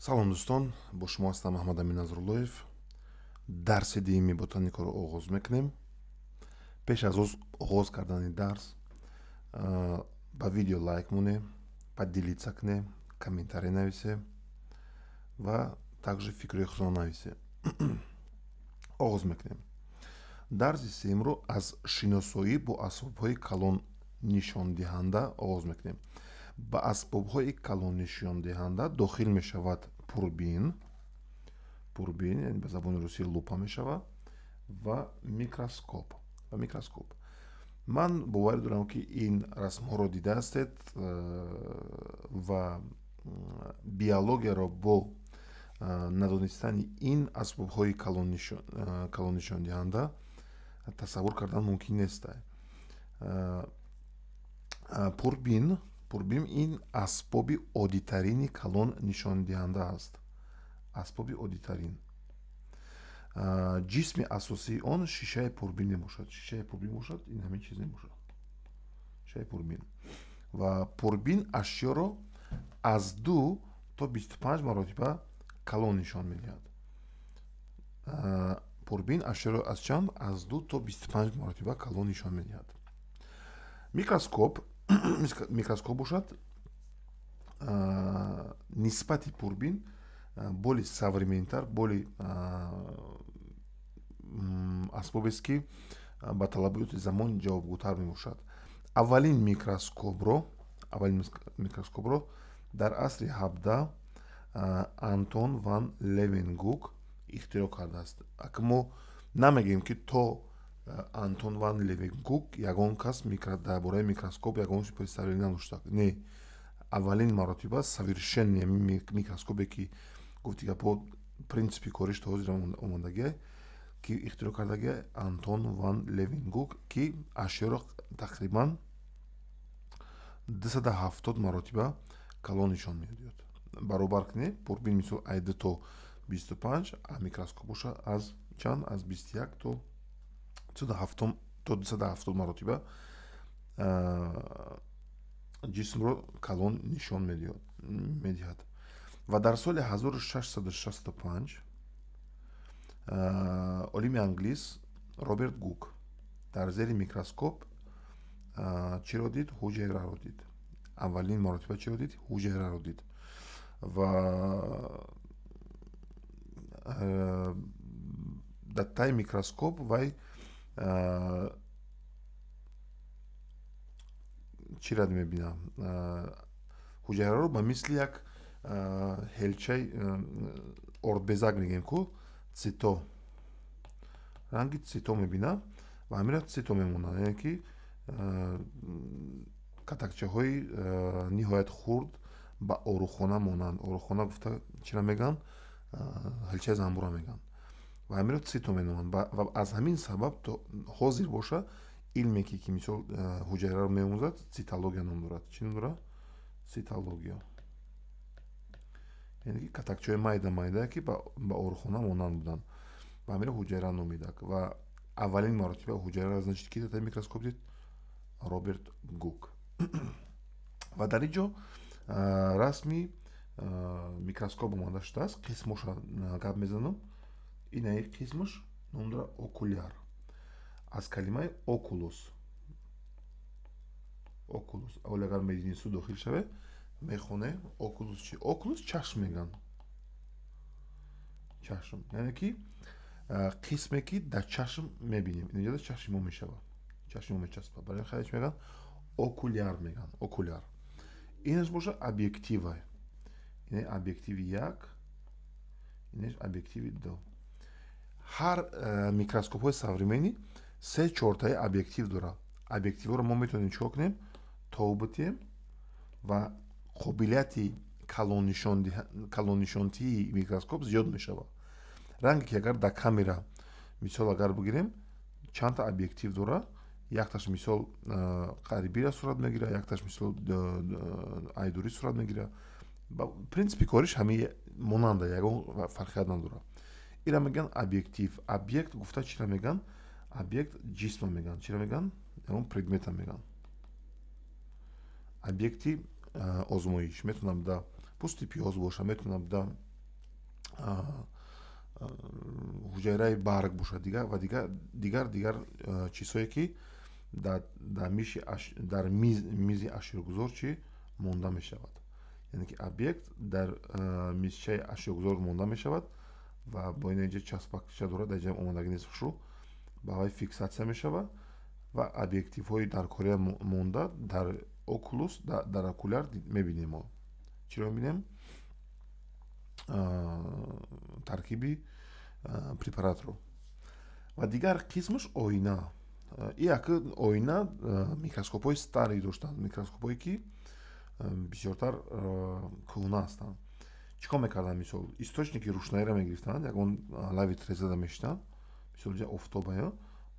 Салом, дӯстон, бо шумо ҳастам Аҳмадамин Назруллоев. Дарси дуюми ботаникаро оғоз мекунем. Пеш аз оғоз кардани дарс ба видео лайк монем, поделиться кунем, комментарий нависем ва также фикрҳои худро нависем. Оғоз мекунем. Дарси сеюмро аз шиносоӣ бо асбобҳои калоннишондиҳанда оғоз мекунем. Ба асбобҳои калоннишондиҳанда дохил мешавад пурбин, пурбин, яъне ба забони русӣ лупа мешавад, ва микроскоп. Ва микроскоп. Ман боварӣ дорам, ки ин расмҳоро дидаастед ва биологияро бо надонистани ин асбобҳои калоннишондиҳанда тасаввур кардан мумкин нест. Пурбин. Пурбин ин асбоби оддитарини калон нишондиҳанда аст. Асбоби оддитарин. Ҷисми асосии он шишаи пурбин мебошад. Шишаи пурбин бошад, ин ҳамин чиз мебошад, шишаи пурбин. Ва пурбин ашёро аз 2 то 25 маротиба калон нишон медиҳад. Пурбин ашёро аз чанд? Аз 2 то 25 маротиба калон нишон медиҳад. Микроскоп. Микроскоп бошад, нисбати пурбин более современный тар, более асбобест, ки ба талаботи замон ҷавобгӯтар мебошад. Аввалин микроскопро дар асри 17 Антон ван Левенгук ихтироъ кардааст. Ака, мо намегӯем, ки то Антон ван Левенгук ягон кас дар бораи микроскоп ягон представление надошта. Не, аввалин маротиба совершенный микроскопе, ки гуфти гапо, принципи кориш то ҳозир омодагия, ки ихтироъ кардагия Антон ван Левенгук, ки ашёро тақрибан 270 маротиба калон нишон медиҳад. Баробар кунед, пурбин мисол ай 2 то 25, а микроскоп боша аз чанд? Аз 21 то 270 маротиба ҷисмро калон нишон медиҳад. Ва дар соли 1665 олими англис Роберт Гук дар зери микроскоп чиро дид? Ҳуҷайраро дид. Аввалин маротиба чиро дид? Ҳуҷайраро дид. Ва дар таи микроскоп вай чира мебинам? Ҳуҷайраро ба мисли як ҳелчаи ордбезак мегӯем ку, цито, ранги цито мебинам ва ҳаминро цито мемонад, яъне ки катакчаҳои ниҳоят хурд, ба орухона монанд. Орухона гуфта чира мегӯянд? Ҳелчаи занбура мегӯянд ва ҳаминро цито меноманд. Ва аз ҳамин сабаб то ҳозир боша илме, ки мисол ҳуҷайраро меомӯзад, цитология ном дорад. Чӣ ном дорад? Цитология. Яъне ки катакчаҳои майда майдае, ки ба орухона монанд буданд ва ҳаминро ҳуҷайра номидак. Ва аввалин маротиба ҳуҷайраро, значит, ки дар микроскоп дид? Роберт Гук. Ва дар ин ҷо расми микроскоп омода шудааст. Қисмоша гап мезанам. Инаи қисмаш ном дорад окуляр, аз калимаи окулус. Окулус. Аввал агар мединститут дохил шавед, мехоне окулус чи. Окулус чашм мегӯянд, чашм, яъне ки қисме, ки дар чашм мебинем. Инҷода чашми мо мешавад, чашми мо мечаспад. Барои хайр чи мегӯянд? Окуляр мегӯянд, окуляр. Инаш боша объектива. Ин объективи як, инаш объективи ду. Ҳар микроскопҳои современный се чортаи объектив дорад. Объективҳоро мо метавонем чикор кунем? Тов битиҳем ва қобилияти калоннишонтии микроскоп зиёд мешавад. Ранге ки агар дар камера мисол агар бигирем, чандта объектив дорад: якташ мисол қарибира сурат мегирад, якташ мисол айдурӣ сурат мегирад. Принципи кориш ҳамин монанда, ягон фарқият надорад. Ира мегӯянд объектив. Объект гуфта чира мегӯянд? Объект ҷисма мегӯянд. Чира мегӯянд? Ягон предмета мегӯянд. Объекти озмоиш метавонад да пӯсти пиёз боша, метавонад да ҳуҷайраи барг бошад, дигар ва дигар чизҳое, ки дар мизи ашёгузор чӣ монда мешавад. Яъне ки объект дар мизчаи ашёгузор монда мешавад ва бо ин инҷа часпакча дорад, дар ҷа омодагӣ нест, хушу ба вай фиксатсия мешавад ва объективҳои дар корея монда дар окулус, дар окуляр мебинем. Мо чиро мебинем? Таркиби препаратро. Ва дигар қисмаш оина. И як оина микроскопҳои старый доштанд, микроскопҳое, ки бисёртар кӯҳна ҳастанд. Чӣ кор мекарданд? Мисол, источники рӯшноиро мегирифтанд, ягон лави трезада мешитанд, мисол, ҷа офтобая,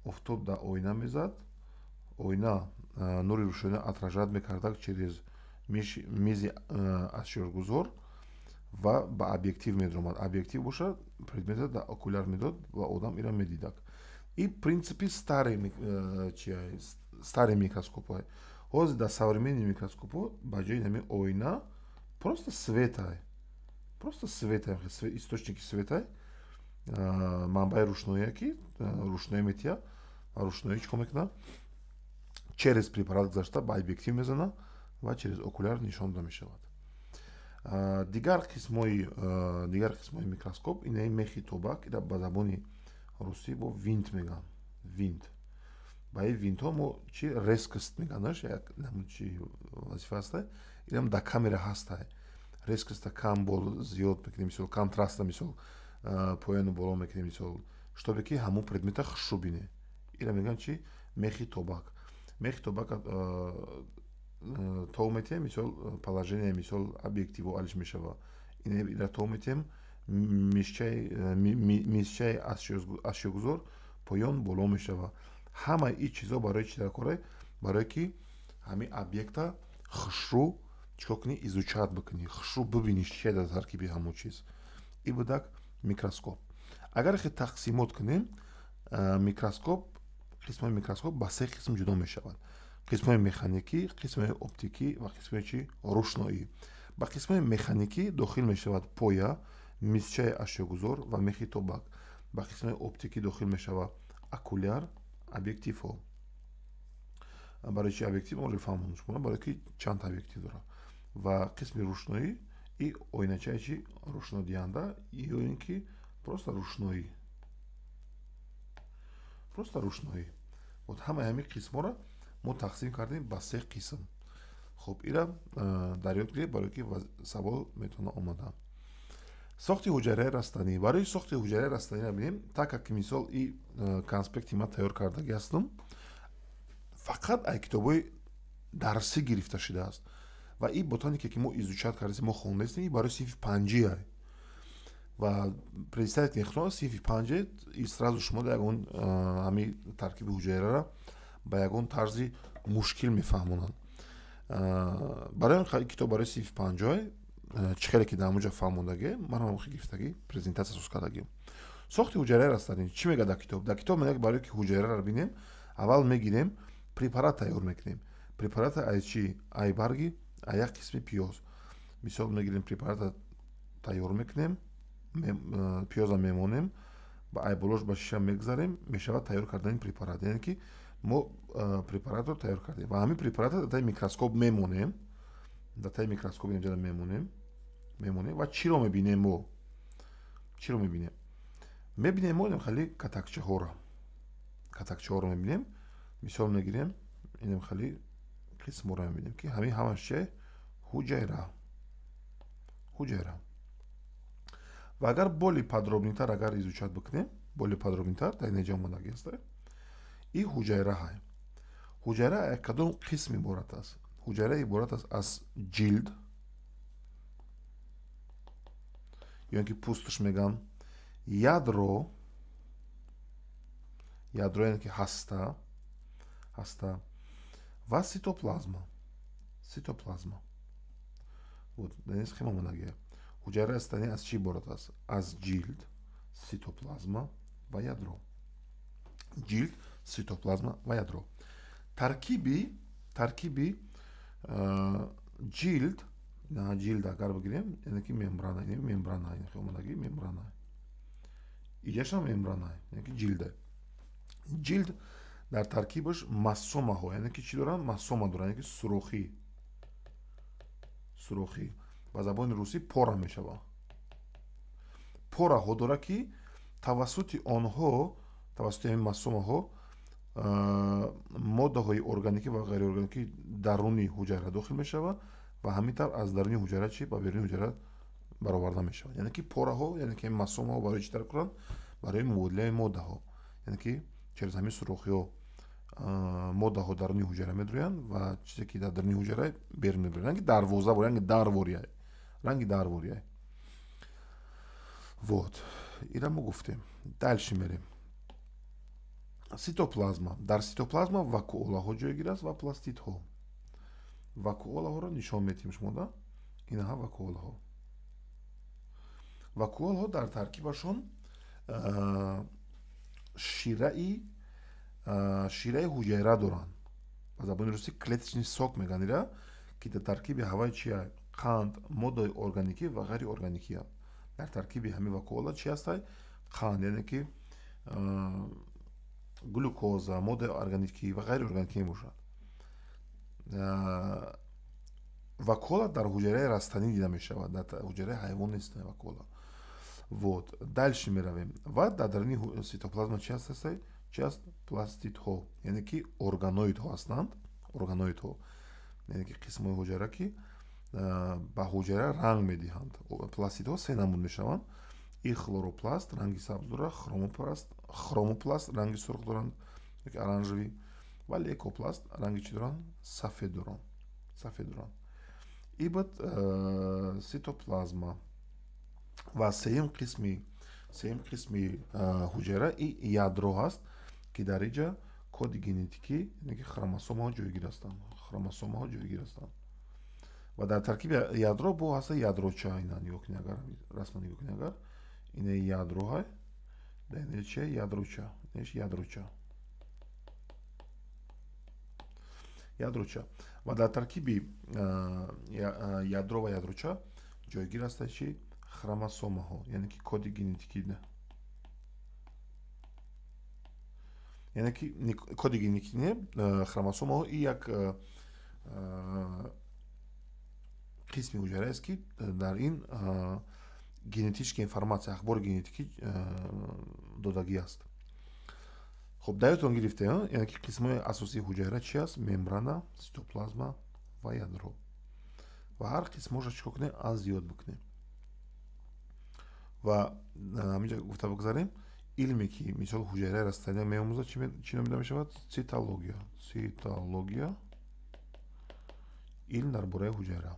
офтоб дар оина мезад, оина нури рӯшноиро отражать мекарда через мизи ашёргузор ва ба объектив медаромад. Объектив бошад, предмета дар окуляр медод ва одам ира медидак. И принципи старый старый микроскопҳое. Ҳозир дар современный микроскопҳо ба ҷои ҳамин оина просто светай, просто светай, источники светай, манбаи рӯшноие, ки рӯшноӣ метиҳад ва рӯшноӣ чӣ кор мекунад? Через препарат гузашта ба объектив мезана ва через окуляр нишон дода мешавад. Дигар қисмҳои микроскоп инаи мехи тобак, ира ба забони русӣ бо винт мегӯянд, винт. Ба ин винтҳо мо чи резкость мегӯянд, як намуд чи вазифа ҳаста, инам дар камера ҳастай. Резкоста кам бол зиёд мекунем, мисол, контраста, мисол, поёну боло мекунем, мисол, чтобы ки ҳамун предмета хушрӯ бинӣ. Ира мегӯянд чи? Мехи тобак. Мехи тобак тов метиҳем, мисол, положение, мисол, объективу алиш мешава. Ира тов метиҳем, мизчаи ашёгузор поён боло мешава. Ҳамаи ин чизҳо барои чӣ дар коре? Барое ки ҳамин объекта хушрӯ чикор кунӣ? Изучать бикунӣ, хушрӯ бибинӣ, чия дар таркиби ҳамон чиз. И будак микроскоп. Агар хе тақсимот кунем, микроскоп, қисмҳои микроскоп ба се қисм ҷудо мешавад: қисмҳои механикӣ, қисмҳои оптикӣ ва қисмҳои чи? Рӯшноӣ. Ба қисмҳои механикӣ дохил мешавад поя, мизчаи ашёгузор ва мехи тобак. Ба қисмҳои оптикӣ дохил мешавад окуляр, объективҳо. Барои чи объектив? Мо фаҳмонда шумо, барое ки чанд объектив дорад. Ва қисми рӯшноӣ и оиначаи чи? Рӯшнодиҳанда ё ин ки просто рӯшноӣ, просто рӯшноӣ. Вот ҳамаи ҳамин қисмҳоро мо тақсим кардем ба се қисм. Хуб, ира дар ёд гиред, барое ки савол метавона омада. Сохти ҳуҷайраи растанӣ. Барои сохти ҳуҷайраи растаниро бинем, так как, мисол, и конспекти ман тайёр кардагӣ ҳастам, фақат ай китобҳои дарсӣ гирифта шудааст ва и ботанике, ки мо изучать кардастем, мо хондаистем, и барои синфи панҷи. Ва представить мехонам, синфи панҷе и сразу шумо ягон ҳамин таркиби ҳуҷайрара ба ягон тарзи мушкил мефаҳмонанд. Барои он китоб барои синфи панҷой, чӣ хеле ки дар ҳамонҷо фаҳмондагӣ, ман ҳам гирифтагӣ, презентатсия соз кардагӣ. Сохти ҳуҷайраи растанӣ чӣ мегӯяд дар китоб? Дар китоб мегӯяд, барое ки ҳуҷайраро бинем, аввал мегирем, препарат тайёр мекунем. Препарата ай чӣ? Ай барги, ай як қисми пиёз, мисол, мегирем, препарата тайёр мекунем, пиёза мемонем, ба ай болош ба шиша мегзарем, мешавад тайёр кардани препарат. Яъне ки мо препаратро тайёр кардем ва ҳамин препаратро дар таи микроскоп мемонем, дар таи микроскоп инҷа мемонем. Ва чиро мебинем мо? Чиро мебинем? Мебинем мо хеле катакчаҳоро, катакчаҳоро мебинем. Мисол мегирем, инем хеле қисмҳоро мебинем, ки ҳамин ҳамаш че? Ҳуҷайра, ҳуҷайра. Ва агар более подробнейтар агар изучать бикунем, более подробнейтар, дар инҷа омадагӣ аст, и ҳуҷайра ҳай. Ҳуҷайра як кадом қисм иборат аст? Ҳуҷайра иборат аст аз ҷилд ё ин ки пӯсташ мегӯям, ядро, ядро яъне ки ҳаста, ҳаста ва ситоплазма, ситоплазма. Вот дар ин схема омадагия. Ҳуҷайраи растанӣ аз чӣ иборат аст? Аз ҷилд, ситоплазма ва ядро. Ҷилд, ситоплазма ва ядро. Таркиби ҷилд Ҷилд агар бигирем, яъне ки мембрана, мембрана, омадаги мембрана. Иҷашам мембрана, яъне ки ҷилда. Ҷилд дар таркибаш масомаҳо, яъне ки чӣ доранд? Масома доранд, яъне ки сурохӣ. Сурохӣ. Ба забони русӣ пора мешавад. Пораҳо дорад, ки тавассути онҳо, тавассути ҳамин масомаҳо моддаҳои органикӣ ва ғайриорганикӣ даруни ҳуҷайра дохил мешавад ва ҳамин тавр аз даруни ҳуҷайра чи ба беруни ҳуҷайра бароварда мешавад. Яъне ки пораҳо, яъне ки масомаҳо барои чӣ дар кунанд? Барои мубодилаи моддаҳо. Яъне ки через ҳамин сурохиҳо моддаҳо даруни ҳуҷайра медурӯянд ва чизе ки дар даруни ҳуҷайра берун мебаранд. Ранги дарвоза, ранги дарвория, ранги дарвория. Вот, ира мо гуфтем. Дальше мерем. Цитоплазма. Дар цитоплазма вакуолаҳо ҷойгир аст ва пластидҳо. Вакуолаҳоро нишон медиҳем шумо, да? Инаҳа вакуолаҳо. Вакуолаҳо дар таркибашон шираи ҳуҷайра доранд. Ба забони русӣ клеточный сок мегӯянд ира, ки дар таркиби ҳаваи чия? Қанд, моддаи органикӣ ва ғайриорганикӣ. Дар таркиби ҳамин вакуола чи ҳастай? Қанд, яъне ки глюкоза, моддаи органикӣ ва ғайриорганикӣ мебошад. Вакуола дар ҳуҷайраи растанӣ дида мешавад, дар ҳуҷайраи ҳайвон нест вакуола. Вот, дальше меравем. Ва дар даруни цитоплазма чи ҳаст? Чи аст? Пластидҳо, яъне ки органоидҳо ҳастанд. Органоидҳо, яъне ки қисмҳои ҳуҷайра, ки ба ҳуҷайра ранг медиҳанд. Пластидҳо се намуд мешаванд. И хлоропласт ранги сабз дорад, хромопласт ранги сурх доранд, яки оранжевый, ва лейкопласт ранги чӣ доранд? Сафед доранд. Сафед доранд. И баъд цитоплазма. Ва сеюм қисми ҳуҷайра и ядро ҳаст, ки дар инҷа коди генетикӣ, яъне ки хромосомаҳо ҷойгир ҳастанд. Хромосомаҳо ҷойгир ҳастанд. Ва дар таркиби ядро бо ҳаста ядроча. Ина нигоҳ кунед, агар расма нигоҳ кунед, агар ина ядроҳай, дар ина чи ядроча, инаш ядроча. Ядроча. Ва дар таркиби ядро ва ядроча ҷойгир аст чи? Хромосомаҳо, яъне ки коди генетикӣ. Яъне ки коди генетикӣ не, хромосомаҳо и як қисми ҳуҷайра аст, ки дар ин генетическая информация, ахбори генетикӣ додагӣ аст. Хоб, дар ёдтон гирифте, яъне ки қисмҳои асосии ҳуҷайра чи аст? Мембрана, цитоплазма ва ядро. Ва ҳар қисмҳоша чӣ кор кунем? Аз ёд бикунем. Ва ҳаминҷа гуфта бигзарем, илме ки мисол ҳуҷайраи растаниа меомӯзад, чӣ номида мешавад? Цитология. Цитология, илм дар бораи ҳуҷайра.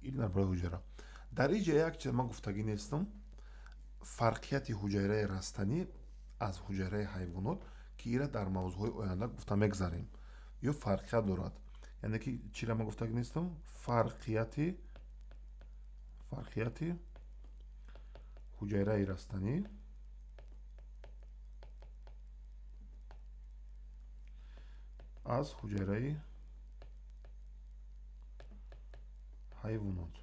Илм дар бораи ҳуҷайра. Дар ин ҷа як чиз ман гуфтагӣ нестам. Фарқияти ҳуҷайраи растанӣ аз ҳуҷайраи ҳайвонот, ки ира дар мавзӯъҳои оянда гуфта мегзарем. Ё фарқият дорад. Яъне ки чира ман гуфтагӣ нестам? Фарқияти ҳуҷайраи растанӣ аз ҳуҷайраи ҳайвонот.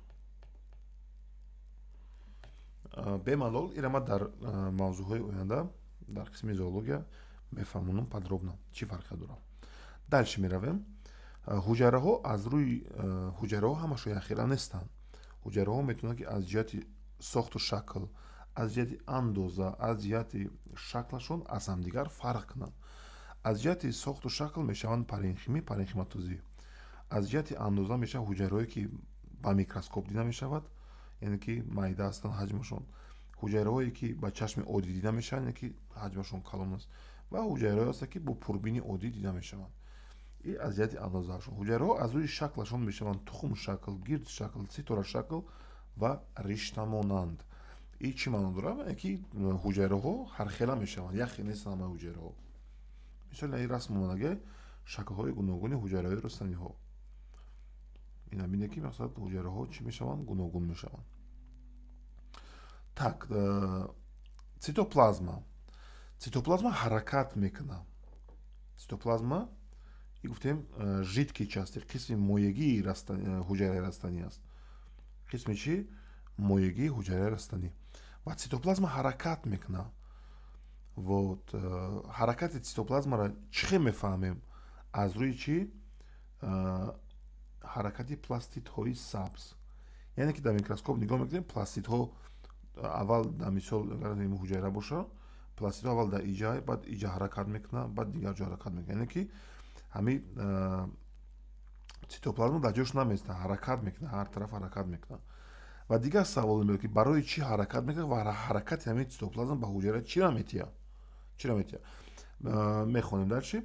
Бемалол ира ман дар мавзӯъҳои оянда дар қисми зоология мефаҳмонам подробно чӣ фарқият дорад. Дальше меравем. Ҳуҷайраҳо аз рӯи ҳуҷайраҳо ҳамашон якхела нестанд. Ҳуҷайраҳо метавонанд, ки аз ҷиҳати сохту шакл, аз ҷиҳати андоза, аз ҷиҳати шаклашон аз ҳамдигар фарқ кунанд. Аз ҷиҳати сохту шакл мешаванд паренхимӣ, паренхиматозӣ. Аз ҷиҳати андоза мешаванд ҳуҷайраҳое, ки ба микроскоп дида мешавад, яъне ки майда ҳастанд ҳаҷмашон. Ҳуҷайраҳое, ки ба чашми оддӣ дида мешаванд, яъне ки ҳаҷмашон калон аст, ва ҳуҷайраҳое ҳастанд, ки бо пурбини оддӣ дида мешаванд. И аз ҷиҳати андозаашон. Ҳуҷайраҳо аз рӯи шаклашон мешаванд тухмшакл, гирдшакл, ситорашакл ва риштамонанд. И чӣ маъно дорад? Яъне ки ҳуҷайраҳо ҳархела мешаванд, яхе нестанд ҳамаи ҳуҷайраҳо. Мисол ин расм омадагӣ шаклҳои гуногуни ҳуҷайраҳои растаниҳо. Ина бинед, ки мақсад ҳуҷайраҳо чӣ мешаванд? Гуногун мешаванд. Так, цитоплазма. Цитоплазма ҳаракат мекунад. Цитоплазма, и гуфтем, жидкий части, қисми моегии ҳуҷайраи растанӣ аст. Қисми чӣ? Моегии ҳуҷайраи растанӣ. Ва цитоплазма ҳаракат мекунад. Вот ҳаракати цитоплазмаро чӣ хел мефаҳмем? Аз рӯи чӣ? Ҳаракати пластидҳои сабз. Яъне ки дар микроскоп нигоҳ мекунем, пластидҳо аввал, дар мисол, агар ҳуҷайра боша, пластидҳо аввал дар иҷа, баъд иҷа ҳаракат мекунад, баъд дигар ҷо ҳаракат мекунад. Яъне ки ҳамин цитоплазма дар ҷош намеистад, ҳаракат мекунад, ҳар тараф ҳаракат мекунад. Ва дигар савол меояд, ки барои чӣ ҳаракат мекунад ва ҳаракати ҳамин цитоплазма ба ҳуҷайра чиро метиҳад? Чиро метиҳад? Мехонем дальше.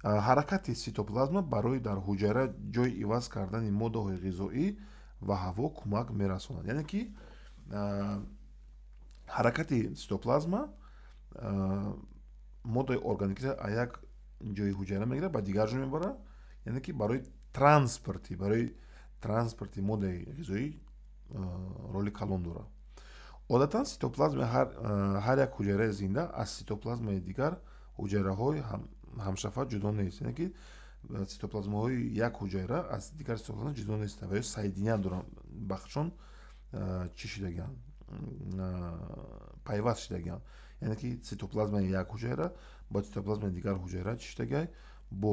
Ҳаракати цитоплазма барои дар ҳуҷайра ҷой иваз кардани моддаҳои ғизоӣ ва ҳаво кӯмак мерасонад. Яъне ки ҳаракати цитоплазма моддаи органикиро аз як ҷои ҳуҷайра мегирад, ба дигар ҷо мебарад. Яъне ки барои транспорти моддаи ғизоӣ роли калон дорад. Одатан цитоплазмаи ҳар як ҳуҷайраи зинда аз цитоплазмаи дигар ҳуҷайраҳои ҳамшафат ҷудо нест. Яъне ки цитоплазмаҳои як ҳуҷайра аз дигар цитоплазма ҷудо нестанд ва ё соединят доранд, бахшон чӣ шидагианд, пайваст шидагианд. Яъне ки цитоплазмаи як ҳуҷайра бо цитоплазмаи дигар ҳуҷайра чӣ шидагиай? Бо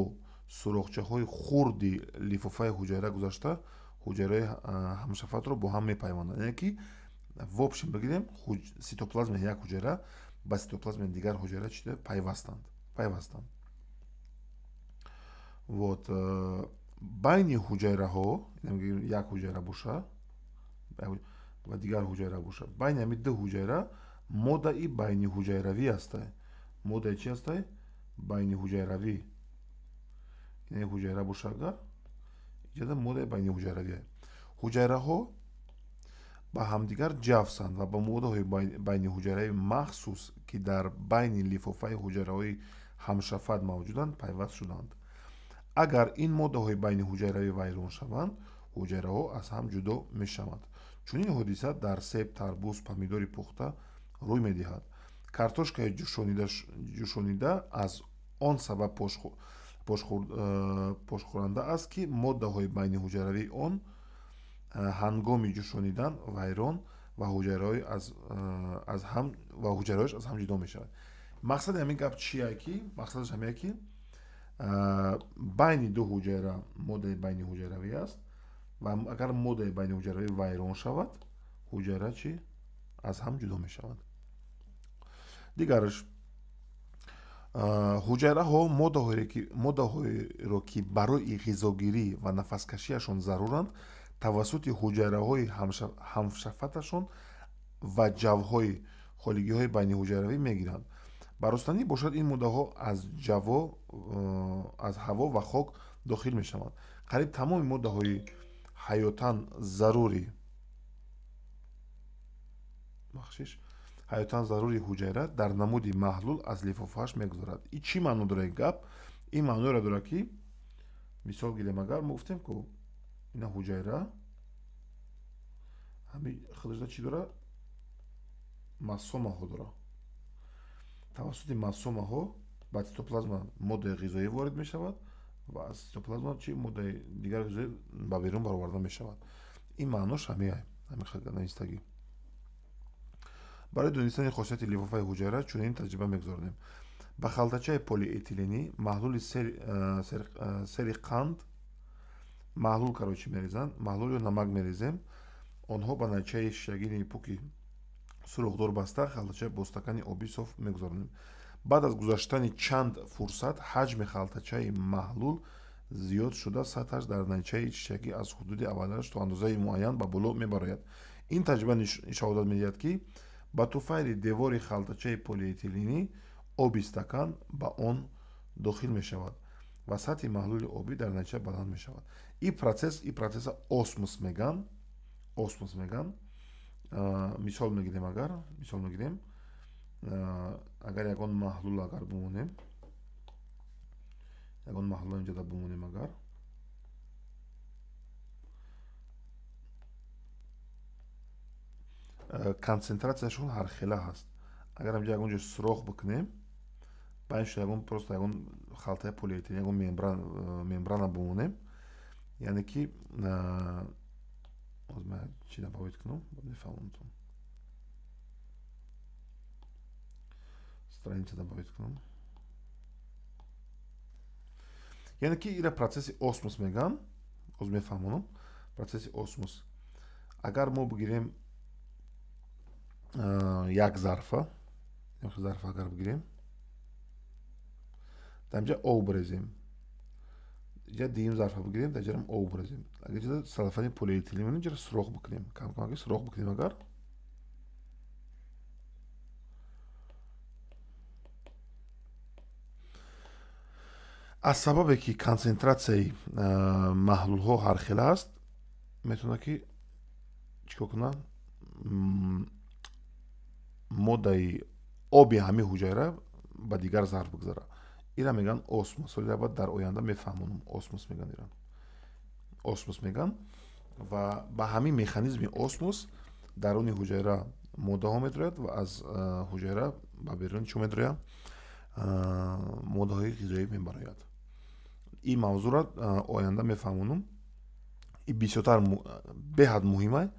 сурохчаҳои хурди лифофаи ҳуҷайра гузашта ҳуҷайраи ҳамшафатро бо ҳам мепайванданд. Яъне ки в общем бигирем, цитоплазмаи як ҳуҷайра ба цитоплазмаи дигар ҳуҷайра чӣ пайвастанд, пайвастанд. Вот байни ҳуҷайраҳо, як ҳуҷайра боша ва дигар ҳуҷайра боша, байни ҳамин ду ҳуҷайра моддаи байниҳуҷайравӣ ҳастай. Моддаи чӣ ҳастай? Байниҳуҷайравӣ. Ин ҳуҷайра боша агар, иҷода моддаи байниҳуҷайравӣ. Ҳуҷайраҳо ба ҳамдигар ҷафсанд ва ба моддаҳои байниҳуҷайравии махсус, ки дар байни лифофаи ҳуҷайраҳои ҳамшафат мавҷуданд, пайваст шуданд. Агар ин моддаҳои байниҳуҷайравӣ вайрон шаванд, ҳуҷайраҳо аз ҳам ҷудо мешаванд. Чунин ҳодиса дар себ, тарбуз, помидори пухта рӯй медиҳад. Картошкаи ҷӯшонида аз он сабаб пошхӯранда аст, ки моддаҳои байниҳуҷайравии он ҳангоми ҷӯшонидан вайрон ва ҳуҷайраҳояш аз ҳам ҷудо мешавад. Мақсади ҳамин гап чие ки? Мақсадаш ҳамие ки байни ду ҳуҷайра моддаи байниҳуҷайравӣ аст ва агар моддаи байниҳуҷайравӣ вайрон шавад, ҳуҷайра чӣ? Аз ҳам ҷудо мешавад. Дигараш, ҳуҷайраҳо моддаҳоеро, ки барои ғизогирӣ ва нафаскашиашон заруранд, тавассути ҳуҷайраҳои ҳамшафаташон ва ҷавҳои холигиҳои байниҳуҷайравӣ мегиранд. Ба рустанӣ бошад, ин моддаҳо аз ҳаво ва хок дохил мешаванд. Қариб тамоми моддаҳои ҳаётан зарури ҳуҷайра дар намуди маҳлул аз лифофааш мегузарад. Ин чӣ маъно дорад ин гап? Ин маъноеро дорад, ки мисол гирем, агар мо гуфтем, ку ина ҳуҷайра ҳамин худашда чӣ дорад? Масомаҳо дорад. Тавассути масомаҳо ба цитоплазма моддаи ғизоӣ ворид мешавад ва аз цитоплазма чӣ моддаи дигар ғизоӣ ба берун бароварда мешавад. Ин маънош ҳамиай, ҳамин навистагӣ. Барои донистани хосияти лифофаи ҳуҷайра чунин таҷриба мегузаронем. Ба халтачаи полиэтиленӣ маҳлули сери қанд, маҳлул короче мерезанд, маҳлул ё намак мерезем. Онҳо ба найчаи шишагини пуки сурохдор баста, халтача бо стакани оби соф мегузаронем. Баъд аз гузаштани чанд фурсат ҳаҷми халтачаи маҳлул зиёд шуда, сатҳаш дар найчаи шишагӣ аз ҳудуди аввалаш то андозаи муайян ба боло мебарояд. Ин таҷриба шаҳодат медиҳад, ки ба туфайли девори халтачаи полиэтиленӣ оби стакан ба он дохил мешавад ва сатҳи маҳлули обӣ дар найча баланд мешавад. Ин процесса осмос меган, осмос меган. Мисол мегирем, агар мисол мегирем, агар ягон маҳлул агар бимонем, ягон маҳлул инҷода бимонем, агар консентратсияшон ҳархела ҳаст. Агар ҳамҷа ягон ҷо сурох бикунем, Байншо ягон просто ягон халтаи полиэтилен, ягон мембрана бимонем, яъне ки ман чи добавить кунам, мефаҳмонтон. Страница добавить кунам. Яъне ки ира процесси осмос меган, оз мефаҳмонам. Процесси осмос. Агар мо бигирем як зарфа, як зарфа агар бигирем, дар инҷа об брезем. Инҷа дуюм зарфа бигирем, дар инҷарам об брезем. Агар инҷа салафани полиэтилен монем, инҷара сурох бикунем. Кам-кам сурох бикунем агар. Аз сабабе ки консентратсияи маҳлулҳо ҳархела аст, метавонад ки чӣ кор кунад? Моддаи оби ҳамин ҳуҷайра ба дигар зарф бигзарад. Ира мегӯянд осмос. Ҳоло баъд дар оянда мефаҳмонам. Осмос мегӯянд ира. Осмос мегӯянд ва ба ҳамин механизми осмос даруни ҳуҷайра моддаҳо медрояд ва аз ҳуҷайра ба берун чӣ медрояд? Моддаҳои ғизоӣ мебарояд. Ин мавзӯъро оянда мефаҳмонам. Ин бисёртар беҳад муҳим аст,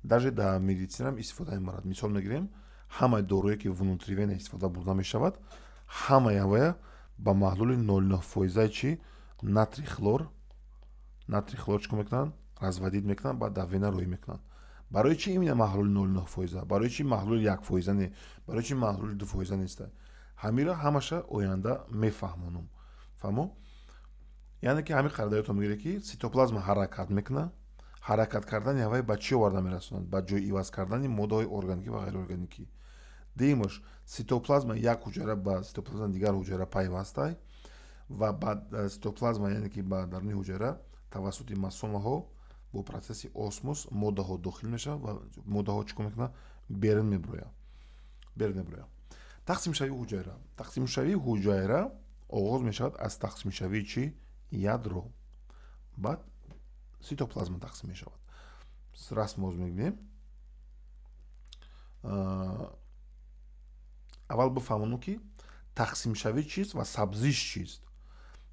даже дар медицинаам истифода мебарад. Мисол мегирем, ҳамаи доруе ки внутривена истифода бурда мешавад, ҳамаи авая ба маҳлули 0,9% чи натрий хлор, натрий хлор чӣ кор мекунанд? Разводить мекунанд, баъд дар вена рӯй мекунанд. Барои чи именно маҳлули 0,9%? Барои чи маҳлули 1% не? Барои чи маҳлули 2% нест? Ҳамира ҳамаша оянда мефаҳмонам. Фаҳмо? Яъне ки ҳамин қадар мегирад ки цитоплазма ҳаракат мекунад. Ҳаракат кардани ҳавай ба чӣ оварда мерасонад? Ба ҷой иваз кардани моддаҳои органикӣ ва ғайриорганикӣ. Дуюмаш, цитоплазма як ҳуҷайра ба цитоплазма дигар ҳуҷайра пайвастай ва ба цитоплазма, яъне ки ба даруни ҳуҷайра тавассути масомаҳо бо процесси осмос моддаҳо дохил мешавад ва моддаҳо чӣ кор мекунад? Берун мебирояд. Берун мебирояд. Тақсимшавии ҳуҷайра. Тақсимшавии ҳуҷайра оғоз мешавад аз тақсимшавии чӣ? Ядро. Баъд цитоплазма тақсим мешавад. Расм боз мебинем. Аввал бифаҳмонем ки тақсимшавӣ чист ва сабзиш чист.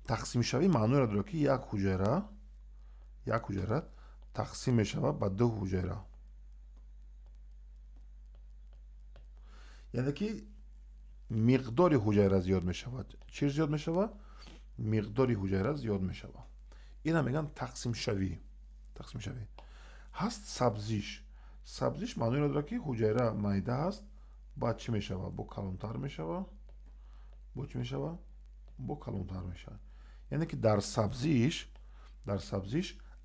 Тақсимшавӣ маъноеро дорад ки як ҳуҷайра тақсим мешавад ба ду ҳуҷайра. Яъне ки миқдори ҳуҷайра зиёд мешавад. Чӣ зиёд мешавад? Миқдори ҳуҷайра зиёд мешавад. Ина мегӯянд тақсимшавӣ. Тақсимшавӣ. Ҳаст сабзиш. Сабзиш маъноеро дорад ки ҳуҷайра майда ҳаст, баъд чӣ мешавад? Бо калонтар мешавад. Бо чӣ мешавад? Бо калонтар мешавад. Яъне ки дар сабзиш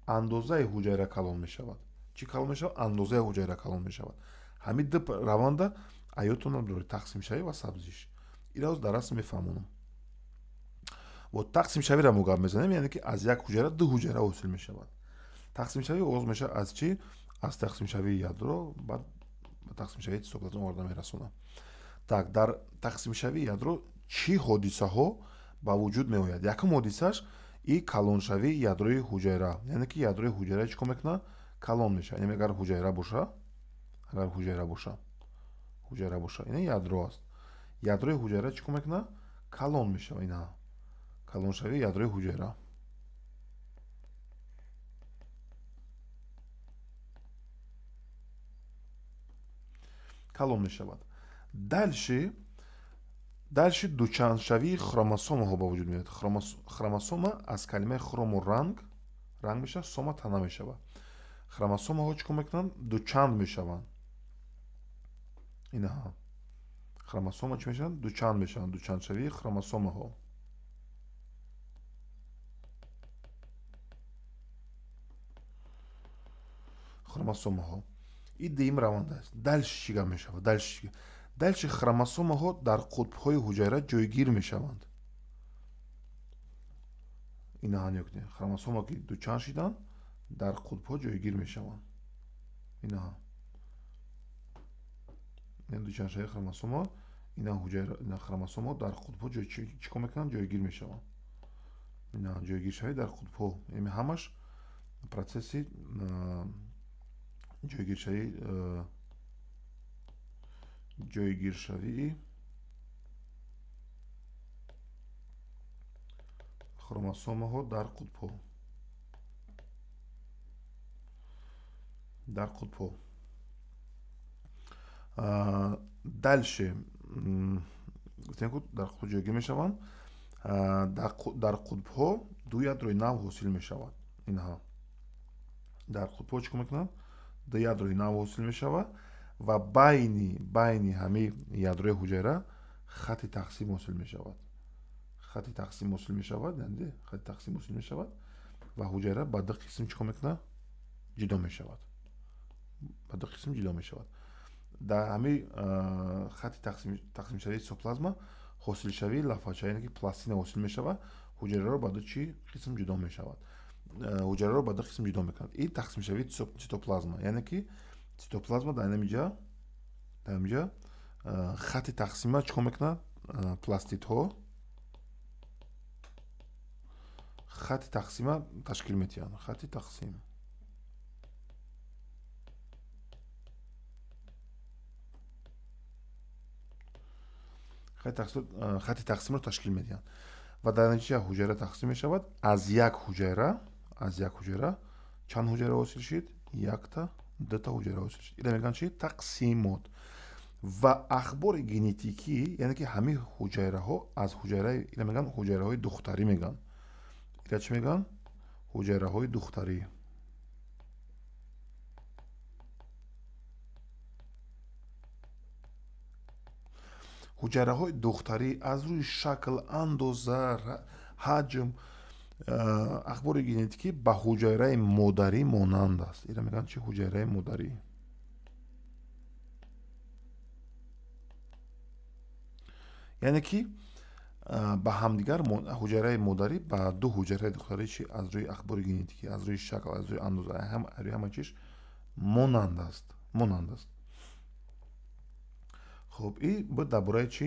андозаи ҳуҷайра калон мешавад. Чӣ калон мешавад? Андозаи ҳуҷайра калон мешавад. Ҳамин ду раванда аётон дорад: тақсимшавӣ ва сабзиш. Ира дар расм мефаҳмонам. Бо тақсимшавиро мо гап мезанем, яъне ки аз як ҳуҷайра ду ҳуҷайра ҳосил мешавад. Тақсимшавӣ оғоз мешавад аз чӣ? Аз тақсимшавии ядро, баъд ба тақсимшавии цитоплазма оварда мерасонад. Так, дар тақсимшавии ядро чӣ ҳодисаҳо ба вуҷуд меояд? Якум ҳодисааш и калоншавии ядрои ҳуҷайра. Яъне ки ядрои ҳуҷайра чӣ кор мекунад? Калон мешавад. Яъне агар ҳуҷайра боша, ҳуҷайра боша, ин ядро аст. Ядрои ҳуҷайра чӣ кор мекунад? Калон мешавад. Ина калоншавии ядрои ҳуҷайра. Калон мешавад. Дальше дучандшавии хромосомаҳо ба вуҷуд меояд. Хромосома аз калимаи хромо ранг, ранг мешавад, сома тана мешавад. Хромосомаҳо чӣ кор мекунанд? Дучанд мешаванд. Инаҳа. Хромосома чӣ мешаванд? Дучанд мешаванд. Дучандшавии хромосомаҳо. Хромосомаҳо. Ин дуюм раванд аст. Дальше чӣ гап мешавад? Дальше хромосомаҳо дар қутбҳои ҳуҷайра ҷойгир мешаванд. Инаҳа нигоҳ кунед. Хромосома ки дучанд шиданд, дар қутбҳо ҷойгир мешаванд. Инаҳа. Ин дучандшавии хромосома, ина ҳуҷайра, ина хромосомаҳо дар қутбҳо чӣ кор мекунанд? Ҷойгир мешаванд. Ина ҷойгиршавӣ дар қутбҳо. Яъне ҳамаш процесси ҷойгиршавии Хромосомаҳо дар қутбҳо. Дар қутбҳо. Дальше гуфтем, ки дар қутб ҷойгир мешаванд. Дар қутбҳо ду ядрои нав ҳосил мешавад. Инҳа дар қутбҳо чӣ кор мекунанд? Ду ядрои нав ҳосил мешавад ва байни ҳамаи ядрои ҳуҷайра хати тақсим ҳосил мешавад. Хати тақсим ҳосил мешавад, яъне хати тақсим ҳосил мешавад ва ҳуҷайра ба ду қисм чӣ кор мекунад? Ҷудо мешавад. Ба ду қисм ҷудо мешавад. Дар ҳамаи хати тақсимшавии цитоплазма ҳосилшавии лафача, яъне ки пластина ҳосил мешавад, ҳуҷайраро ба ду чӣ қисм ҷудо мешавад. Ҳуҷайраро ба ду қисм ҷудо мекунад. Ин тақсимшавии цитоплазма, яъне ки цитоплазма дар ҳаминҷа хати тақсима чӣ кор мекунад? Пластидҳо хати тақсима ташкил метиҳанд. Хати тақсим. Хати тақсимро ташкил медиҳанд ва дар натиҷа ҳуҷайра тақсим мешавад. Аз як ҳуҷайра чанд ҳуҷайра ҳосил шид? Якта, дута ҳуҷайра ҳосил шид. Ира мегӯянд чи? Тақсимот. Ва ахбори генетикӣ, яъне ки ҳамаи ҳуҷайраҳо аз ҳуҷайраи, ира мегӯянд ҳуҷайраҳои духтарӣ мегӯянд. Ира чӣ мегӯянд? Ҳуҷайраҳои духтарӣ. Ҳуҷайраҳои духтарӣ аз рӯи шакл, андоза, ҳаҷм, ахбори генетикӣ ба ҳуҷайраи модарӣ монанд аст. Ира мегӯянд чи? Ҳуҷайраи модарӣ. Яъне ки ба ҳамдигар ҳуҷайраи модарӣ ба ду ҳуҷайраи духтарӣ чи аз рӯи ахбори генетикӣ, аз рӯи шакл, аз рӯи андоза, рӯи ҳама чиз монанд аст. Монанд аст. Хуб, и буд дар бораи чи?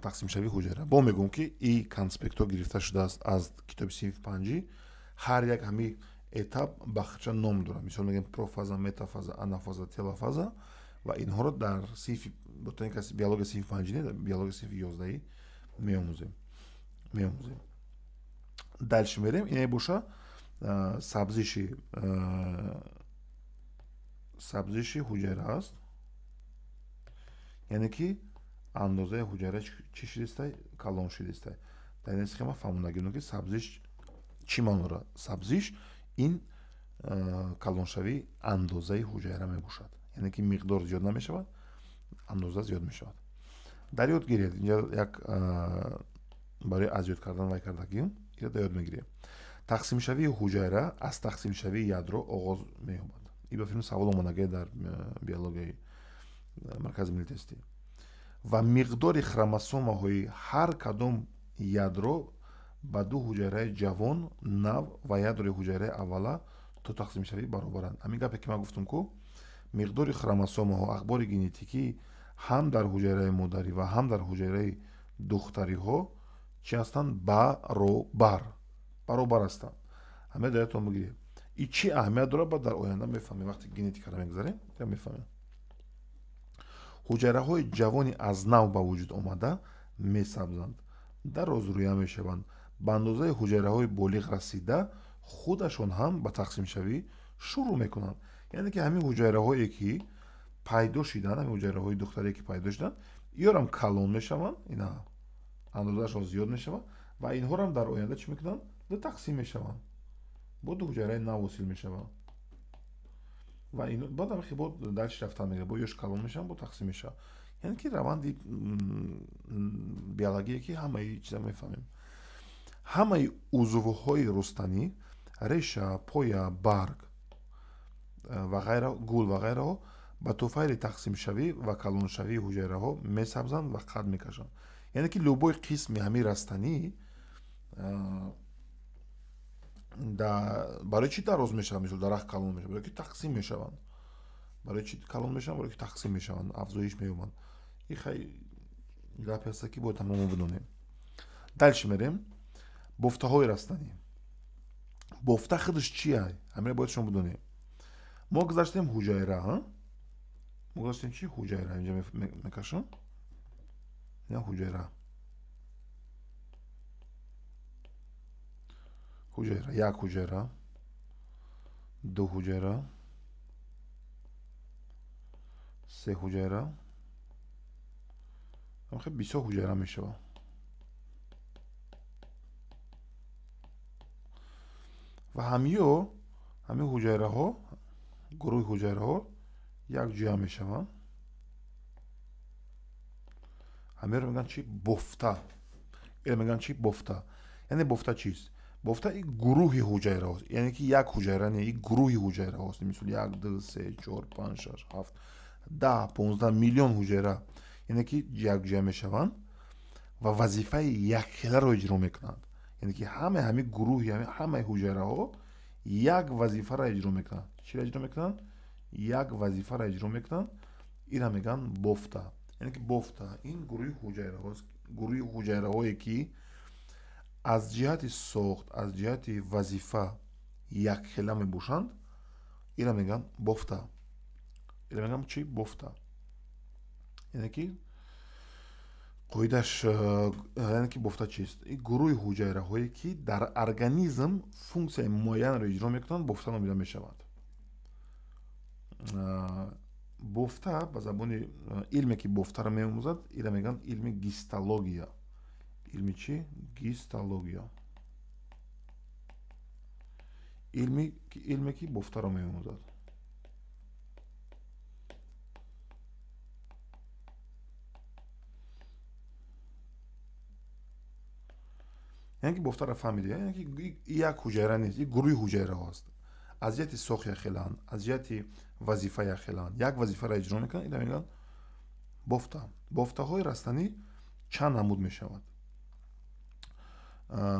Тақсимшавии ҳуҷайра. Бо мегӯм, ки и конспектҳо гирифта шудааст аз китоби синфи панҷӣ. Ҳар як ҳамин этап ба худша ном дорад. Мисол мегӯем профаза, метафаза, анафаза, телофаза ва инҳоро дар синфи ботаника, биология синфи панҷӣ не, дар биология синфи ёздаҳӣ меомӯзем. Меомӯзем. Дальше мерем. Ине боша сабзиши ҳуҷайра аст. Яъне ки андозаи ҳуҷайра чӣ шидистай? Калон шидистай. Дар ин схема фаҳмондагӣ, ки сабзиш чӣ маъно дорад? Сабзиш ин калоншавии андозаи ҳуҷайра мебошад. Яъне ки миқдор зиёд намешавад, андоза зиёд мешавад. Дар ёд гиред, инҷа як барои аз ёд кардан вай кардагӣ, ира дар ёд мегирем. Тақсимшавии ҳуҷайра аз тақсимшавии ядро оғоз меёбад. Ин ба филм савол омадагӣ дар биологияи маркази миллии тестӣ. Ва миқдори хромосомаҳои ҳар кадом ядро ба ду ҳуҷайраи ҷавон, нав ва ядрои ҳуҷайраи аввала то тақсимшавӣ баробаранд. Ҳамин гапе ки ман гуфтам, ку миқдори хромосомаҳо, ахбори генетикӣ ҳам дар ҳуҷайраи модарӣ ва ҳам дар ҳуҷайраи духтариҳо чӣ ҳастанд? Баробар. Баробар ҳастанд. Ҳамаи дар ёдтон бигиред. И чӣ аҳамият дорад, баъд дар оянда мефаҳмем. Вақте генетикаро мегузарем, мефаҳмем. Ҳуҷайраҳои ҷавони аз нав ба вуҷуд омада месабзанд, дарозрӯя мешаванд, ба андозаи ҳуҷайраҳои болиғ расида худашон ҳам ба тақсимшавӣ шурӯъ мекунанд. Яъне ки ҳамин ҳуҷайраҳое ки пайдо шиданд, ҳамин ҳуҷайраҳои духтарие ки пайдо шиданд, иёрам калон мешаванд, ина андозаашон зиёд мешавад ва инҳорам дар оянда чӣ мекунанд? Ду тақсим мешаванд, бо ду ҳуҷайраи нав ҳосил мешаванд ва баъд ҳам бо дальше рафтан мегирад, бо ёш калон мешаванд, бо тақсим мешаванд. Яъне ки раванди биологие ки ҳамаи чиза мефаҳмем. Ҳамаи узвҳои рустанӣ, реша, поя, барг ва ғайра, гул ва ғайраҳо ба туфайли тақсимшавӣ ва калоншавии ҳуҷайраҳо месабзанд ва қад мекашанд. Яъне ки любой қисми ҳамин растанӣ барои чӣ дароз мешаванд? Мисол дарахт калон мешавад, барои ки тақсим мешаванд. Барои чӣ калон мешаванд? Барои ки тақсим мешаванд, афзоиш меёбанд. Ин хай гапе ҳаст, ки бояд ҳама мо бидонем. Дальше мерем. Бофтаҳои растанӣ. Бофта худаш чия? Ҳаминро бояд шумо бидонем. Мо гузаштем ҳуҷайра, мо гузаштем чӣ? Ҳуҷайра. Инҷа мекашам. Ина ҳуҷайра. Ҳуҷайра, як ҳуҷайра, ду ҳуҷайра, се ҳуҷайра, хеле бисёр ҳуҷайра мешавад. Ва ҳамин ҳуҷайраҳо, гурӯҳи ҳуҷайраҳо якҷоя мешаванд. Ҳаминро мегӯянд чи? Бофта. Инро мегӯянд чи? Бофта. Яъне бофта чист? Бофта ин гурӯҳи ҳуҷайраҳост, яъне ки як ҳуҷайра не, ин гурӯҳи ҳуҷайраҳост. Мисол 1, 2, 3, 4, 5, 6, 7, 10, 15 миллион ҳуҷайра, яъне ки якҷоя мешаванд ва вазифаи якхеларо иҷро мекунанд. Яъне ки ҳамаи ҳамин гурӯҳи ҳамаи ҳуҷайраҳо як вазифаро иҷро мекунанд. Чиро иҷро мекунанд? Як вазифаро иҷро мекунанд. Инро мегӯянд бофта. Яъне ки бофта ин гурӯҳи ҳуҷайраҳост, гурӯҳи ҳуҷайраҳое ки аз ҷиҳати сохт, аз ҷиҳати вазифа якхела мебошанд, инро мегӯянд бофта. Инро мегӯянд чи? Бофта. Яъне ки қоидаш, яъне ки бофта чист? Ин гурӯҳи ҳуҷайраҳое ки дар организм функсияи муайянро иҷро мекунанд, бофта номида мешаванд. Бофта ба забони илме ки бофтаро меомӯзад, инро мегӯянд илми гистология. Илми чи? Гистология. Илме ки бофтаро меомӯзад. Яъне ки бофтаро фаҳмиде, яъне ки як ҳуҷайра нест, ин гурӯҳи ҳуҷайраҳо аст. Аз ҷиҳати сохт якхеланд, аз ҷиҳати вазифа якхеланд, як вазифаро иҷро мекунанд, инро мегӯянд бофта. Бофтаҳои растанӣ чанд намуд мешавад?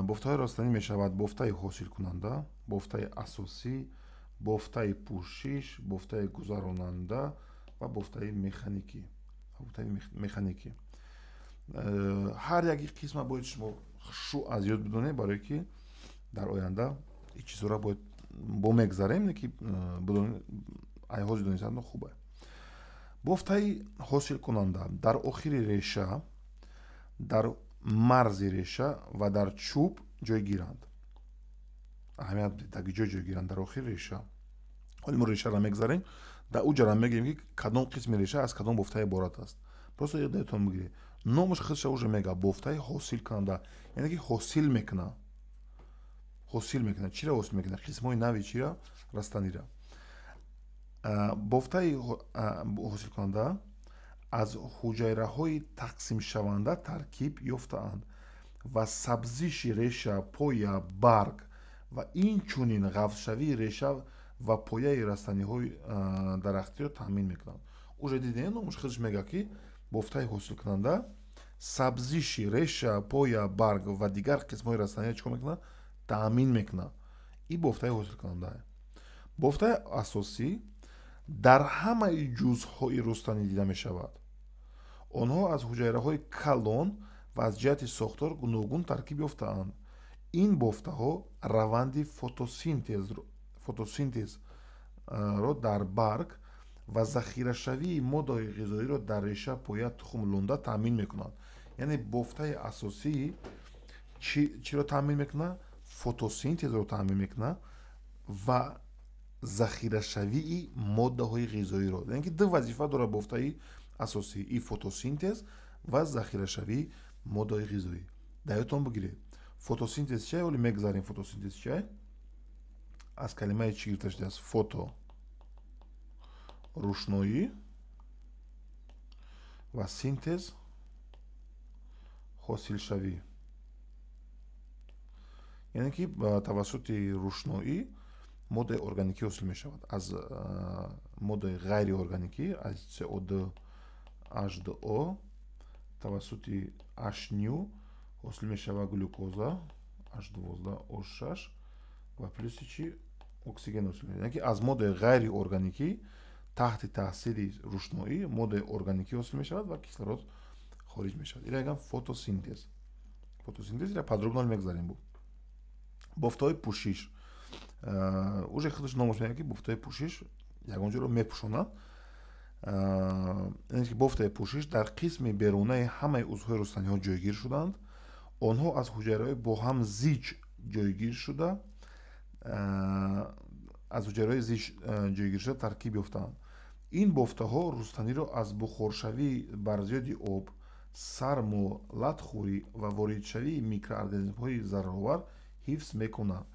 Бофтаҳои растанӣ мешавад бофтаи ҳосилкунанда, бофтаи асосӣ, бофтаи пӯшиш, бофтаи гузаронанда ва бофтаи механикӣ. Механикӣ. Ҳар яки қисма бояд шумо шу аз ёд бидонед, барое ки дар оянда ин чизҳоро бояд бо мегзарем, не ки бидонед, айҳози донистан хубе. Бофтаи ҳосилкунанда дар охири реша, дар марзи реша ва дар чӯб ҷойгиранд. Аҳамият бидед, дар ҷой ҷойгиранд, дар охири реша. Ҳоло мо решаро мегзарем, дар ӯ ҷара мегирем ки кадом қисми реша аз кадом бофта иборат аст. Просто ёдатон бигиред. Номаш худша уже мега, бофтаи ҳосилкунанда, яъне ки ҳосил мекунад. Ҳосил мекунад. Чиро ҳосил мекунад? Қисмҳои нави чиро? Растаниро. Бофтаи ҳосилкунанда аз ҳуҷайраҳои тақсимшаванда таркиб ёфтаанд ва сабзиши реша, поя, барг ва инчунин ғафзшавии реша ва пояи растаниҳои дарахтиро таъмин мекунанд. Уже дидем, номаш худаш мега ки бофтаи ҳосилкунанда сабзиши реша, поя, барг ва дигар қисмҳои растаниро чӣ кор мекунад? Таъмин мекунад. Ин бофтаи ҳосилкунанда. Бофтаи асосӣ дар ҳамаи ҷузъҳои рустанӣ дида мешавад. Онҳо аз ҳуҷайраҳои калон ва аз ҷиҳати сохтор гуногун таркиб ёфтаанд. Ин бофтаҳо раванди фотосинтезро дар барг ва захирашавии моддаҳои ғизоиро дар реша, поя, тухм, лунда таъмин мекунанд. Яъне бофтаи асосӣ чиро таъмин мекунад? Фотосинтезро таъмин мекунад ва захирашавии моддаҳои ғизоиро. Яъне ки ду вазифа дорад бофтаи асосӣ: и фотосинтез ва захирашавии моддаҳои ғизоӣ. Дар ёдтон бигиред, фотосинтез чия? Ҳоло мегзарем фотосинтез чия? Аз калимаи чӣ гирифта шудааст? Фото рӯшноӣ ва синтез ҳосилшавӣ. Яъне ки тавассути рӯшноӣ моддаи органикӣ ҳосил мешавад. Аз моддаи ғайриорганикӣ, аз CO2 H2O тавассути H-nu ҳосил мешавад глюкоза H12O6 ва плюси чи? Оксиген ҳосил мешавад. Яъне ки аз моддаи ғайриорганикӣ таҳти таъсири рӯшноӣ моддаи органикӣ ҳосил мешавад ва кислород хориҷ мешавад. Инро мегӯянд фотосинтез. Фотосинтезро подробно мегзарем. Бофтаҳои пӯшиш. Уже худаш номаш мегӯяд ки бофтаҳои пӯшиш ягон ҷоро мепӯшонад. Яъне ки бофтаи пӯшиш дар қисми берунаи ҳамаи узвҳои рустаниҳо ҷойгир шуданд. Онҳо аз ҳуҷайраҳои бо ҳам зич ҷойгир шуда аз ҳуҷайраҳои зич ҷойгир шуда таркиб ёфтаанд. Ин бофтаҳо рустаниро аз бухоршавии барзиёди об, сармо, латхӯрӣ ва воридшавии микроорганизмҳои зараровар ҳифз мекунанд.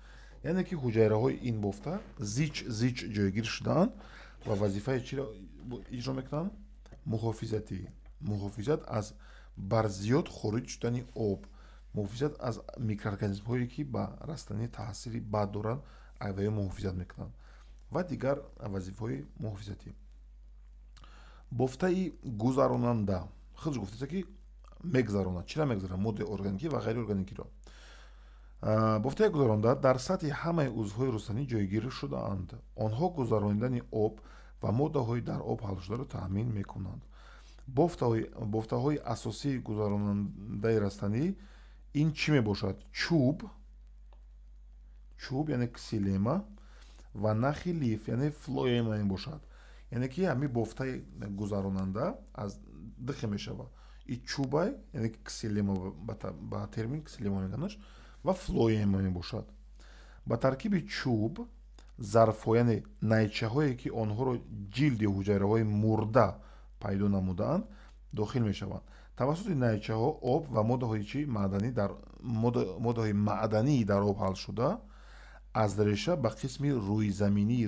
Яъне ки ҳуҷайраҳои ин бофта зич зич ҷойгир шудаанд ва вазифаи чиро иҷро мекунанд? Муҳофизатӣ. Муҳофизат аз барзиёд хориҷ шудани об, муҳофизат аз микроорганизмҳое, ки ба растанӣ таъсири бад доранд, айваё муҳофизат мекунанд ва дигар вазифаҳои муҳофизатӣ. Бофтаи гузаронанда худш гуфтааст, ки мегузаронад. Чиро мегузаронад? Моддаи органикӣ ва ғайриорганикиро. Бофтаи гузаронанда дар сатҳи ҳамаи узвҳои рустанӣ ҷойгир шудаанд. Онҳо гузаронидани об ва моддаҳои дар об ҳалшударо таъмин мекунанд. Бофтаҳои асосии гузаронандаи растанӣ ин чӣ мебошад? Чӯб, чӯб яъне ксилема ва нахи лиф яъне флоема мебошад. Яъне ки ҳамин бофтаи гузаронанда аз дихе мешавад. И чӯбай, яъне ки ксилема, ба термин ксилема мегӯяндаш, ва флоема мебошад. Ба таркиби чӯб зарфҳо, яъне найчаҳое, ки онҳоро ҷилди ҳуҷайраҳои мурда пайдо намудаанд, дохил мешаванд. Тавассути найчаҳо об ва моддаҳои чи маъданӣ дар моддаҳои маъдании дар об ҳалшуда аз реша ба қисми рӯйзаминии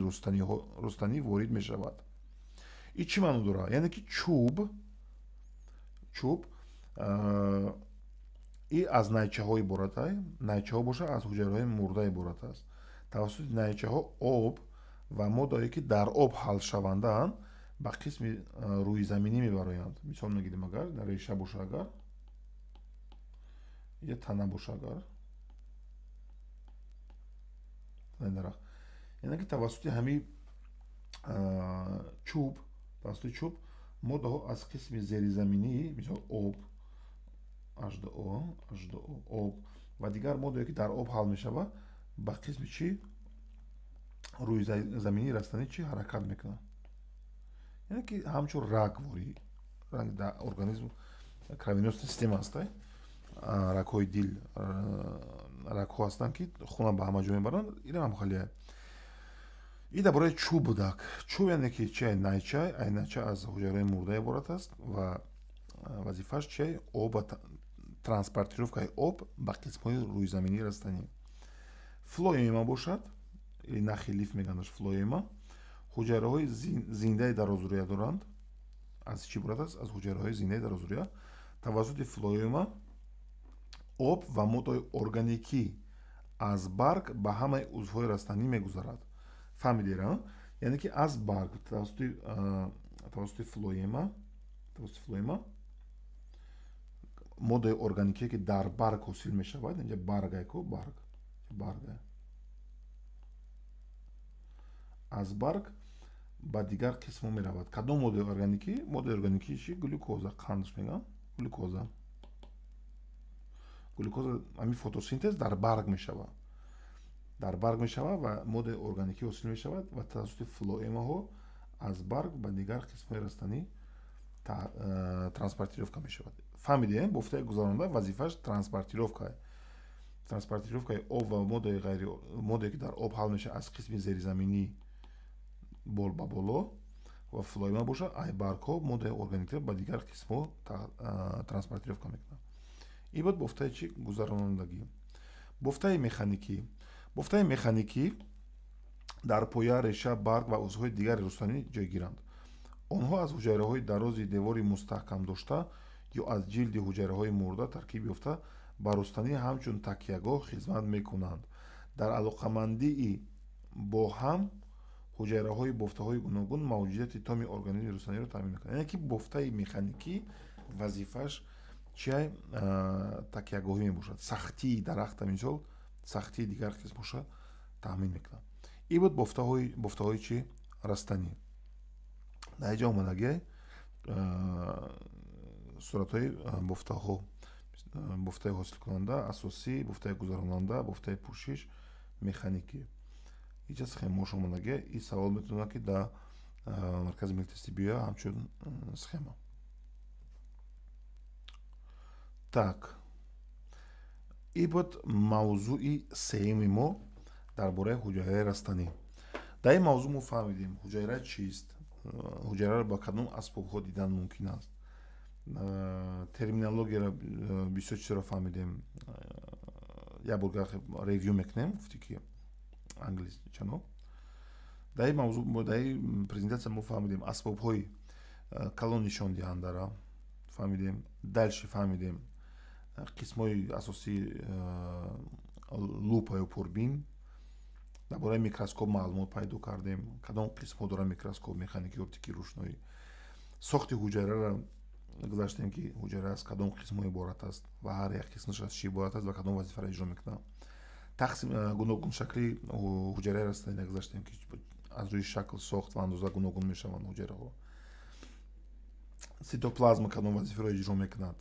рустанӣ ворид мешавад. Ин чӣ маъно дорад? Яъне ки чӯб и аз найчаҳо иборат аст. Найчаҳо бошад аз ҳуҷайраҳои мурда иборат аст. Тавассути найчаҳо об ва моддаҳое, ки дар об ҳалшавандаанд, ба қисми рӯйзаминӣ мебароянд. Мисол мегирем, агар дар реша боша, агар я тана боша, агар танаи дарахт, яъне ки тавассути ҳамин чӯб, тавассути чӯб моддаҳо аз қисми зеризаминӣ, мисол об, H2O, H2O, об ва дигар моддаҳое, ки дар об ҳал мешавад, ба қисми чӣ рӯйзаминии растанӣ чӣ ҳаракат мекунад. Яъне ки ҳамчун рагворӣ, ранг дар организм кровеносная система аст, рагҳои дил, рагҳо ҳастанд, ки хунро ба ҳама ҷо мебаранд. Ин ҳам халия. И дар бораи чӯб будак. Чӯб яъне ки чи? Найча, ай найча аз ҳуҷайраҳои мурда иборат аст ва вазифааш чи? Об, транспортировкаи об ба қисмҳои рӯйзаминии растанӣ. Флоема бошад, или нахи лиф мегӯяндаш флоема, ҳуҷайраҳои зиндаи дарозрӯя доранд. Аз чӣ иборат аст? Аз ҳуҷайраҳои зиндаи дарозрӯя. Тавассути флоема об ва моддаҳои органикӣ аз барг ба ҳамаи узвҳои растанӣ мегузарад. Фаҳмидед, яъне ки аз барг тавассути флоема, тавассути флоема моддаи органикие, ки дар барг ҳосил мешавад, инҷа баргай ку, барг, барга, аз барг ба дигар қисмҳо меравад. Кадом моддаи органикӣ? Моддаи органикӣ чи? Глюкоза, қандш мегӯям, глюкоза. Глюкоза, ҳамин фотосинтез дар барг мешавад, дар барг мешавад ва моддаи органикӣ ҳосил мешавад ва тавассути флоэмаҳо аз барг ба дигар қисмҳои растанӣ транспортировка мешавад. Фаҳмидем, бофтаи гузаронанда вазифааш транспортировка, транспортировкаи об ва моддаи ғайри моддае, ки дар об ҳал мешавад, аз қисми зеризаминӣ бол ба боло, ва флоэма бошад, ай баргҳо моддаи органикиро ба дигар қисмҳо транспортировка мекунад. Ин буд бофтаи чӣ? Гузаронандагӣ. Бофтаи механикӣ. Бофтаи механикӣ дар поя, реша, барг ва узвҳои дигари рустанӣ ҷойгиранд. Онҳо аз ҳуҷайраҳои дарози девори мустаҳкам дошта ё аз ҷилди ҳуҷайраҳои мурда таркиб ёфта ба рустанӣ ҳамчун такягоҳ хизмат мекунанд. Дар алоқамандии бо ҳам ҳуҷайраҳои бофтаҳои гуногун мавҷудияти томи организми рустаниро таъмин мекунанд. Яъне ки бофтаи механикӣ вазифааш чия? Такягоҳӣ мебошад. Сахтии дарахта, мисол, сахтии дигар қисмҳоша таъмин мекунад. Ин буд бофтаҳои чи? Растанӣ. Дар инҷа омадагӣ суратҳои бофтаҳо: бофтаи ҳосилкунанда, асосӣ, бофтаи гузаронанда, бофтаи пӯшиш, механикӣ. Инҷа схемаҳош омадагӣ. Ин савол метавонад, ки дар маркази миллии тестӣ биёяд ҳамчун схема. Так, И буд мавзӯи сеюми мо дар бораи ҳуҷайраи растанӣ. Дар ин мавзӯъ мо фаҳмидем, ҳуҷайра чист, ҳуҷайраро ба кадом асбобҳо дидан мумкин аст, терминологияро, бисёр чизро фаҳмидем. Як бор review мекунем, гуфти ки англисчано. Дар ин мавзӯъ, дар ин презентатсия мо фаҳмидем асбобҳои калон нишондиҳандара фаҳмидем. Дальше фаҳмидем қисмҳои асосии лупа ё пурбин. Дар бораи микроскоп маълумот пайдо кардем, кадом қисмҳо дорад микроскоп: механики, оптики, рӯшноӣ. Сохти ҳуҷайраро гузаштем, ки ҳуҷайра аз кадом қисмҳо иборат аст ва ҳар як қисмаш аз чӣ иборат аст ва кадом вазифаро иҷро мекунад. Тақсим, гуногуншакли ҳуҷайраи растаниро гузаштем, ки аз рӯи шакл, сохт ва андоза гуногун мешаванд ҳуҷайраҳо. Цитоплазма кадом вазифаро иҷро мекунад.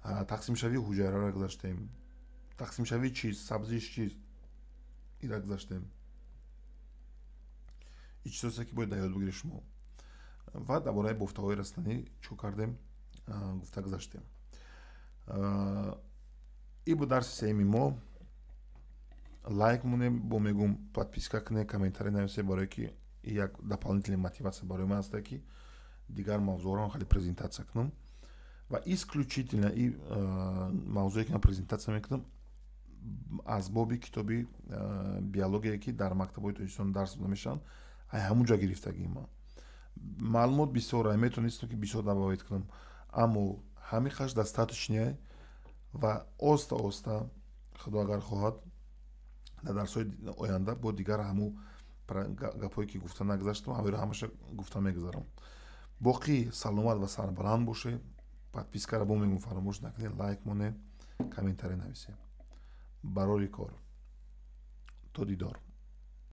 Тақсимшавии ҳуҷайраро гузаштем. Тақсимшавӣ чист, сабзиш чист, ира гузаштем. Ин чизосе ки бояд дар ёд бигиред шумо. Ва дар бораи бофтаҳои растанӣ чӣ кардем, гуфта гузаштем. И буд дарси сеюми мо. Лайк монем, бо мегум, подписка кунед, комментарий нависед, барое ки як дополнительная мотивация барои ман аста, ки дигар мавзӯъро хеле презентатсия кунам. Ва исключительно и мавзӯе ки ман презентатсия мекунам, аз боби китоби биологие, ки дар мактабҳои Тоҷикистон дарс дода мешаванд, ай ҳамун ҷо гирифтагии ман. Маълумот бисёр, метавонистам ки бисёр добавить кунам, аммо ҳамин қадр достаточный. Ва оста оста, Худо агар хоҳад, дар дарсҳои оянда бо дигар ҳамун гапҳое ки гуфта нагузаштам, ҳамеро ҳамаша гуфта мегузарам. Боқӣ саломат ва сарбаланд бошед. Подпискаро, бо мегум, фаромӯш накунед, лайк монед, комментарий нависед. Барори кор, то дидор.